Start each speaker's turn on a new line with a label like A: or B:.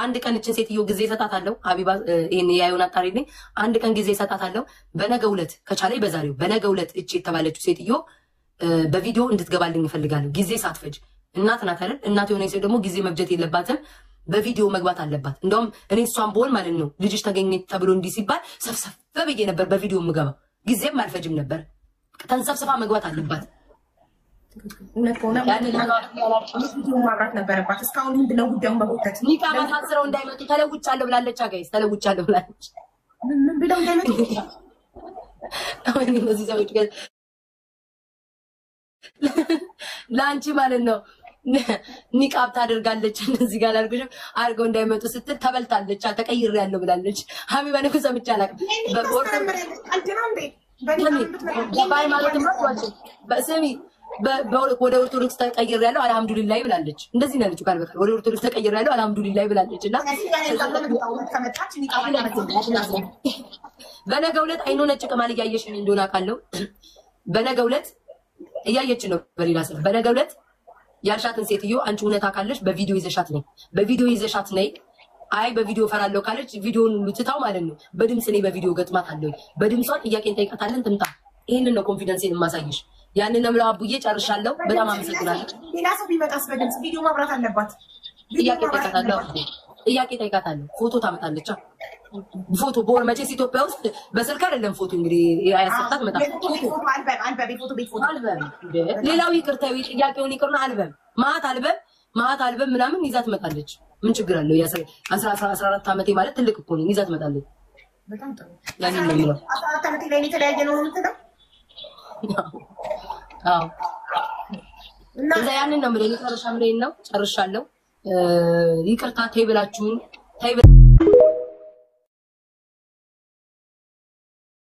A: አንድ ቀን እችን ሴትዮ ጊዜ እሰጣታለሁ። ሀቢባ ይሄን ያየውን አጣሪልኝ። አንድ ቀን ጊዜ እሰጣታለሁ። በነገው ዕለት ከቻለኝ በዛሬው በነገው ዕለት እች የተባለችው ሴትዮ በቪዲዮ እንድትገባልኝ እፈልጋለሁ። ጊዜ ሳትፈጅ፣ እናት ናት አይደል? እናት የሆነ ሰው ደግሞ ጊዜ መፍጀት የለባትም። በቪዲዮ መግባት አለባት። እንደውም እኔ እሷን ብሆን ማለት ነው ልጅሽ ተገኘ ተብሎ እንዲህ ሲባል ሰፍሰፍ ብዬ ነበር በቪዲዮ የምገባው። ጊዜም አልፈጅም ነበር። ተንሰፍስፋ መግባት አለባት።
B: እውነት ከሆነ ቪዲዮ ማብራት ነበረባት። እስካሁን ምንድነው ጉዳዩን መጎተት?
A: ኒቃብ አሳስረው እንዳይመጡ ተለውጫለሁ ብላለች። Guys፣ ተለውጫለሁ ብላለች።
B: ምን ብለው እንዳይመጡ?
A: ወይኔ እነዚህ ሰዎች ግን ለአንቺ ማለት ነው ኒቃብ ታደርጋለች። እነዚህ ጋር አላልኩሽም? አድርገው እንዳይመጡ ስትል ተበልታለች። ተቀይሬያለሁ ብላለች። ሀቢባ እኔ እኮ ሰምቼ አላውቅም። በሃይማኖትማ ስሚ፣ ወደ ኦርቶዶክስ ተቀይሬያለሁ አልሐምዱሊላህ ብላለች። እንደዚህ ነው ያለችው ቃል በቃል፣ ወደ ኦርቶዶክስ ተቀይሬያለሁ አልሐምዱሊላህ ብላለች። እና በነገው ዕለት አይኖ ነጭ ቅማል እያየሽኝ እንደሆነ አውቃለሁ። በነገው ዕለት እያየች ነው በሌላ ስልክ። በነገው ዕለት ያልሻትን ሴትዮ አንቺ እውነታ ካለሽ በቪዲዮ ይዘሻት ነይ፣ በቪዲዮ ይዘሻት ነይ። አይ በቪዲዮ ፈራለሁ ካለች ቪዲዮን ሁሉ ትታው ማለት ነው በድምፅ እኔ በቪዲዮ ገጥማት አለሁ። በድምጿ ጥያቄ እንጠይቃታለን፣ ትምጣ። ይህንን ነው confidence ኤን የማሳይሽ። ያንን ነው የምለው። አቡዬ ጨርሻለሁ። በጣም አመሰግናለሁ።
B: ሌላ ሰው ቢመጣስ? በድምፅ ቪዲዮ ማብራት አለባት።
A: ጥያቄ ጠይቃታለሁ። ጥያቄ ጠይቃታለሁ። ፎቶ ታመጣለች። ፎቶ በወር መቼስ ኢትዮጵያ ውስጥ በስልክ አይደለም ፎቶ እንግዲህ ያሰጣት መጣ አልበም። ሌላው ይቅር ተይው፣ ጥያቄውን ይቅርና አልበም ማት አልበም ማት አልበም ምናምን ይዛ ትመጣለች። ምን ችግር አለው? 14 ዓመቴ ማለት ትልቅ እኮ ነኝ። ይዛ ትመጣለች። ያንን ነው የምለው።
B: 14 ዓመቴ ላይ የተለያየ ነው የምትለው?
A: አዎ እዛ ያንን ነው የምለው። የመጨረሻ ምለኝ ነው። ጨርሻለሁ። ይቅርታ ተይ ብላችሁን ተይ